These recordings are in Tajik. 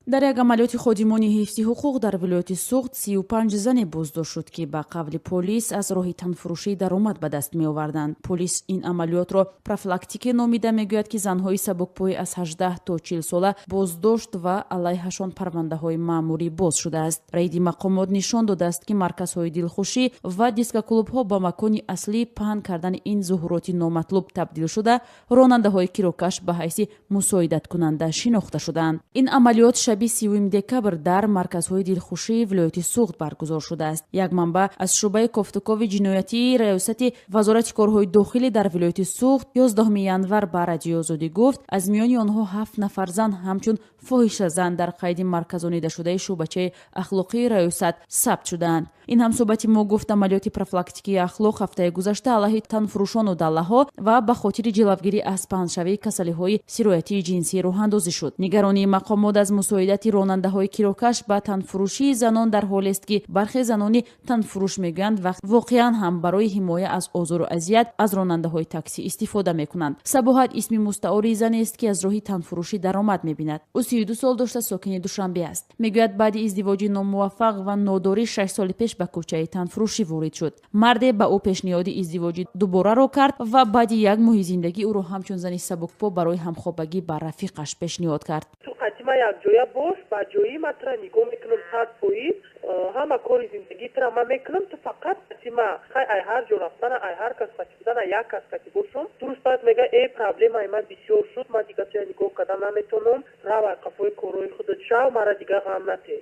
Дар як амалиёти ходимони ҳифзи ҳуқуқ дар вилояти Суғд 35 зане боздошт шуд, ки ба қавли полис аз роҳи танфурӯшӣ даромад ба даст меоварданд. Полис ин амалиётро профилактикӣ номида, мегӯяд, ки занҳои сабукпои аз 18 то 40 сола боздошт ва алайҳашон парвандаҳои маъмурӣ боз шудааст. Рейди мақомот нишон додааст, ки марказҳои дилхушӣ ва дискоклубҳо ба макони аслии паҳн кардани ин зуҳуроти номатлуб табдил шуда, ронандаҳои кирокаш ба ҳайси мусоидаткунанда шинохта шудаанд. Ин амалиёт шаби 30 декабр дар марказҳои дилхушии вилояти Суғд баргузор шудааст. Як манбаъ аз шӯъбаи кофтукови ҷиноятии раёсати Вазорати корҳои дохилӣ дар вилояти Суғд 11 январ ба Радиои Озодӣ гуфт, аз миёни онҳо ҳафт нафар зан ҳамчун фоҳишазан дар қайди марказонидашудаи шӯъбачаи ахлоқии раёсат сабт шудаанд. Ин ҳамсӯҳбати мо гуфт, амалиёти профилактикии ахлоқ ҳафтаи гузашта алайҳи танфурӯшону даллаҳо ва ба хотири ҷилавгирӣ аз паҳншавии касалиҳои сироятии ҷинсӣ роҳандозӣ шуд. Нигаронии мақомот аз мусоидати ронандаҳои кирокаш ба танфурӯшии занон дар ҳолест, ки бархе занони танфурӯш мегӯянд, вақт воқеан ҳам барои ҳимоя аз озору азият аз ронандаҳои таксӣ истифода мекунанд. Сабоҳат исми мустаори занест, ки аз роҳи танфурӯшӣ даромад мебинад. Ӯ 32 сол дошта, сокини Душанбе аст. Мегӯяд, баъди издивоҷи номуваффақ ва нодорӣ 6 соли пеш ба кӯчаи танфурӯшӣ ворид шуд. Марде ба ӯ пешниҳоди издивоҷи дубораро кард ва баъди як моҳи зиндагӣ ӯро ҳамчун зани сабукпо барои ҳамхобагӣ ба рафиқаш пешниҳод кард. Ту қадима якҷоя бош, ба ҷои ма тура нигоҳ мекунам 100%, ҳама кори зиндагии тура ман мекунам, ту фақат қадима хай, ай ҳар ҷо рафтана, ай ҳар кас қати будана, як кас қати бошум. 2 рӯз баъд мега: «Э, проблемаи ман бисёр шуд, ман дига туя нигоҳ кардан наметавонам, рав, ай қафои корҳои худат шав, мара дига ғам нате».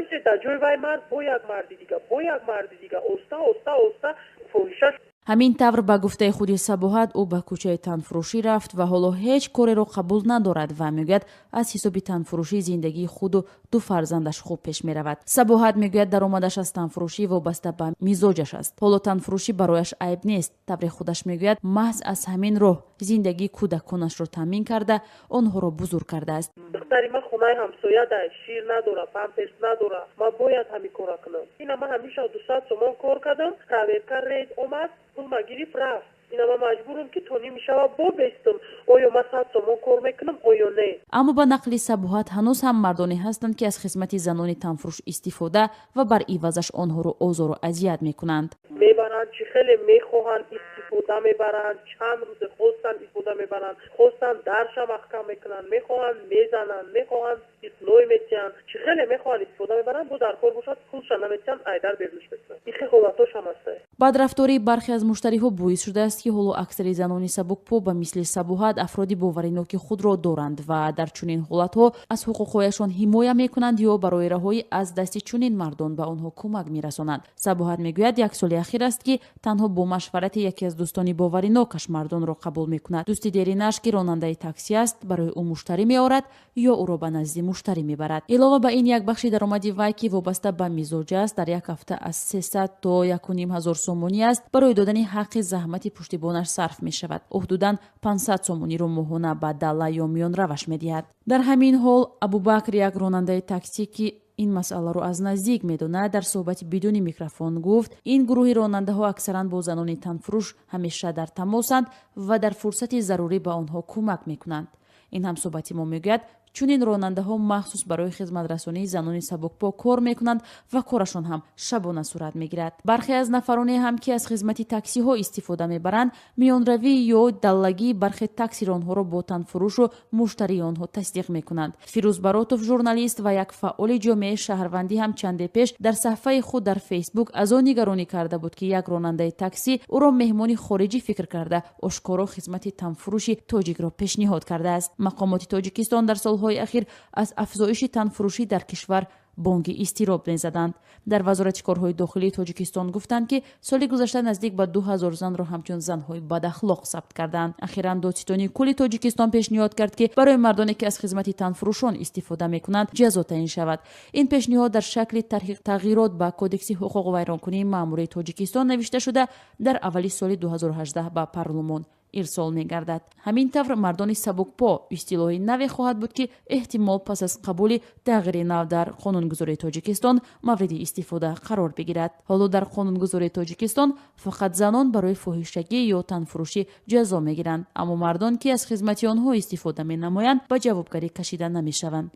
Мисли дар ҷои вай мард бо як марди дига, бо як марди дига, оста оста оста фоҳиша. Ҳамин тавр, ба гуфтаи худи Сабоҳат, ӯ ба кӯчаи танфурӯшӣ рафт ва ҳоло ҳеҷ кореро қабул надорад ва мегӯяд, аз ҳисоби танфурӯшӣ зиндагии худу ду фарзандаш хуб пеш меравад. Сабоҳат мегӯяд, даромадаш аз танфурӯшӣ вобаста ба мизоҷаш аст. Ҳоло танфурӯшӣ барояш айб нест. Тавре худаш мегӯяд, маҳз аз ҳамин роҳ зиндагии кӯдаконашро таъмин карда, онҳоро бузург кардааст. Духтари ман хонаи ҳамсоя да шир надора, памперс надора, ман бояд ҳамин кора кунам. Ина ман ҳамеша 200 сомон кор кардам, проверка, рейд омад, пулма гирифт, рафт. Ина ман маҷбурам, ки то ними шава бобестам. Оё ман 100 сомон кор мекунам, оё не? Аммо ба нақли Сабоҳат, ҳанӯз ҳам мардоне ҳастанд, ки аз хизмати занони танфурӯш истифода ва бар ивазаш онҳоро озору азият мекунанд. Мебаранд, чӣ хеле мехоҳанд, истифода мебаранд. Чанд рӯзе хостанд, истифода мебаранд, хостанд, дарша маҳкам мекунанд, мехоҳанд, мезананд, мехоҳанд, ной метиҳанд, чӣ хеле мехоҳанд, истифода мебаранд. Бо дар кор бошад, пулша наметиҳанд, айдар берунш мекунанд. Ин хел ҳолатош ҳам аста. Бадрафтории бархе аз муштариҳо боис шудааст, ки ҳоло аксари занони сабукпо ба мисли Сабоҳат афроди бовариноки худро доранд ва дар чунин ҳолатҳо аз ҳуқуқҳояшон ҳимоя мекунанд ё барои раҳоӣ аз дасти чунин мардон ба онҳо кӯмак мерасонанд. Сабоҳат мегӯяд, як соли ахир аст, ки танҳо бо машварати яке аз дӯстони боваринокаш мардонро қабул мекунад. Дӯсти деринаш, ки ронандаи таксӣ аст, барои ӯ муштарӣ меорад ё ӯро ба назди муштарӣ мебарад. Илова ба ин, як бахши даромади вай, ки вобаста ба мизоҷ аст, дар як ҳафта аз 300 то 1500 сомонӣ аст, барои додани ҳаққи заҳмати пуштибонаш сарф мешавад. Ӯ ҳудудан 500 сомониро моҳона ба далла ё миёнраваш медиҳад. Дар ҳамин ҳол, Абубакр, як ронандаи таксӣ, ки ин масъаларо аз наздик медонад, дар суҳбати бидуни микрофон гуфт, ин гурӯҳи ронандаҳо аксаран бо занони танфурӯш ҳамеша дар тамосанд ва дар фурсати зарурӣ ба онҳо кӯмак мекунанд. Ин ҳамсӯҳбати мо мегӯяд, чунин ронандаҳо махсус барои хизматрасонии занони сабукпо кор мекунанд ва корашон ҳам шабона сурат мегирад. Бархе аз нафароне ҳам, ки аз хизмати таксиҳо истифода мебаранд, миёнравӣ ё даллагии бархе таксиронҳоро бо танфурӯшу муштарии онҳо тасдиқ мекунанд. Фирӯз Баротов, журналист ва як фаъоли ҷомеаи шаҳрвандӣ, ҳам чанде пеш дар саҳфаи худ дар Фейсбук аз он нигаронӣ карда буд, ки як ронандаи таксӣ ӯро меҳмони хориҷӣ фикр карда, ошкоро хизмати танфурӯши тоҷикро пешниҳод кардааст. Мақомоти Тоҷикистон дар солҳои ахир аз афзоиши танфурӯшӣ дар кишвар бонги изтироб мезаданд. Дар Вазорати корҳои дохилии Тоҷикистон гуфтанд, ки соли гузашта наздик ба 2000 занро ҳамчун занҳои бадахлоқ сабт карданд. Ахиран Додситонии кулли Тоҷикистон пешниҳод кард, ки барои мардоне, ки аз хизмати танфурӯшон истифода мекунанд, ҷазо таъин шавад. Ин пешниҳод дар шакли тарҳи тағйирот ба Кодекси ҳуқуқвайронкунии маъмурии Тоҷикистон навишта шуда, дар аввали соли 2018 ба парлумон ирсол мегардад. Ҳамин тавр, мардони сабукпо истилоҳи наве хоҳад буд, ки эҳтимол пас аз қабули тағйири нав дар қонунгузории Тоҷикистон мавриди истифода қарор бигирад. Ҳоло дар қонунгузории Тоҷикистон фақат занон барои фоҳишагӣ ё танфурӯшӣ ҷазо мегиранд, аммо мардон, ки аз хизмати онҳо истифода менамоянд, ба ҷавобгарӣ кашида намешаванд.